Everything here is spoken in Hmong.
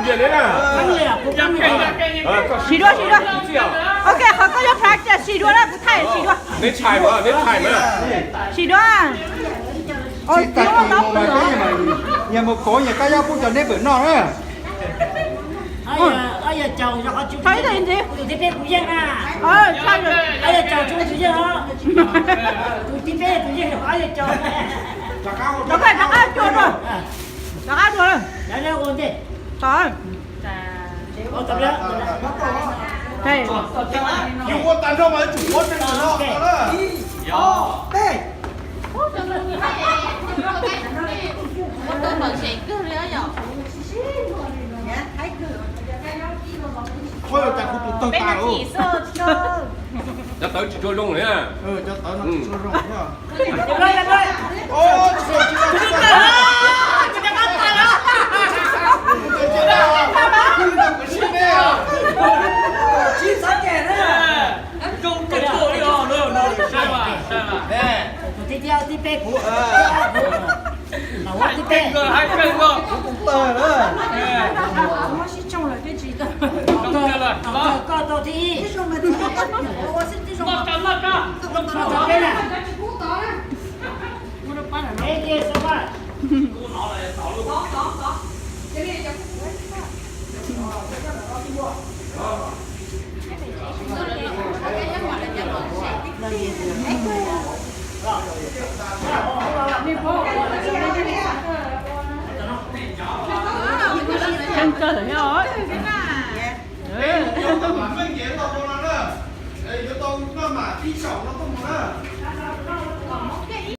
Siv dua, siv dua. Ok, qhov koj yuav practice siv dua na, kuv thaij siv dua. Neb thaij mas, neb thaij mas. Siv dua. Tsis tas kis mus mas peb yeej mas, yog mus kov yog kab yab pub cov neb pwm noj na. Thaij ib teg ntxiv. Rov qab, rov qab cua rau. Rov qab dua. Tod. Ua cas kuv tus tawg tas lawm. Cov tawv tsis tshua zoo li. Cov tawv no tsis tshua zoo thiab. Tus tib thiab tib peb kuv. Tib peb. Kuv tus tawg lawm. Koj tau thib ib. Coob kawg thiab os.